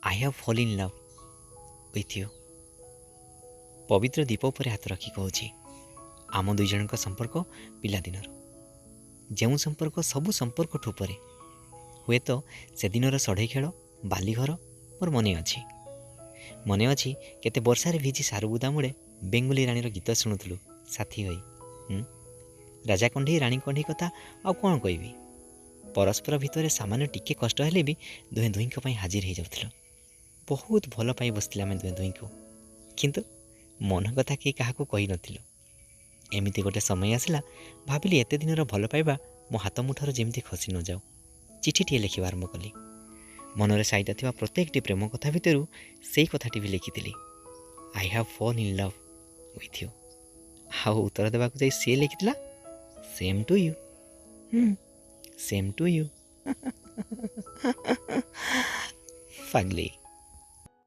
I have fall in love with you. ପବିତ୍ର ଦୀପ ଉପରେ ହାତ ରଖି କହୁଛି, ଆମ ଦୁଇ ଜଣଙ୍କ ସମ୍ପର୍କ ପିଲାଦିନରୁ, ଯେଉଁ ସମ୍ପର୍କ ସବୁ ସମ୍ପର୍କଠୁ ଉପରେ। ହୁଏତ ସେଦିନର ସଢ଼େଇ ଖେଳ, ବାଲିଘର ମୋର ମନେ ଅଛି। ମନେ ଅଛି କେତେ ବର୍ଷାରେ ଭିଜି ସାରୁବୁଦା ମୂଳେ ବେଙ୍ଗୁଲି ରାଣୀର ଗୀତ ଶୁଣୁଥିଲୁ ସାଥୀ ହୋଇ। ରାଜା କଣ୍ଢେଇ, ରାଣୀ କଣ୍ଢେଇ କଥା ଆଉ କ'ଣ କହିବି? ପରସ୍ପର ଭିତରେ ସାମାନ୍ୟ ଟିକେ କଷ୍ଟ ହେଲେ ବି ଦୁହେଁ ଦୁହିଁଙ୍କ ପାଇଁ ହାଜିର ହେଇଯାଉଥିଲୁ। ବହୁତ ଭଲ ପାଇ ବସିଥିଲେ ଆମେ ଦୁହେଁ ଦୁହିଁଙ୍କୁ, କିନ୍ତୁ ମନ କଥା କେହି କାହାକୁ କହିନଥିଲୁ। ଏମିତି ଗୋଟେ ସମୟ ଆସିଲା, ଭାବିଲି ଏତେ ଦିନର ଭଲ ପାଇବା ମୋ ହାତ ମୁଠାରୁ ଯେମିତି ଖସି ନ ଯାଉ। ଚିଠିଟିଏ ଲେଖିବା ଆରମ୍ଭ କଲି। ମନରେ ସାଇତା ଥିବା ପ୍ରତ୍ୟେକଟି ପ୍ରେମ କଥା ଭିତରୁ ସେଇ କଥାଟି ବି ଲେଖିଥିଲି, I have fall in love with you. ଆଉ ଉତ୍ତର ଦେବାକୁ ଯାଇ ସିଏ ଲେଖିଥିଲା, same to you. Same to you. ପାଗଲି।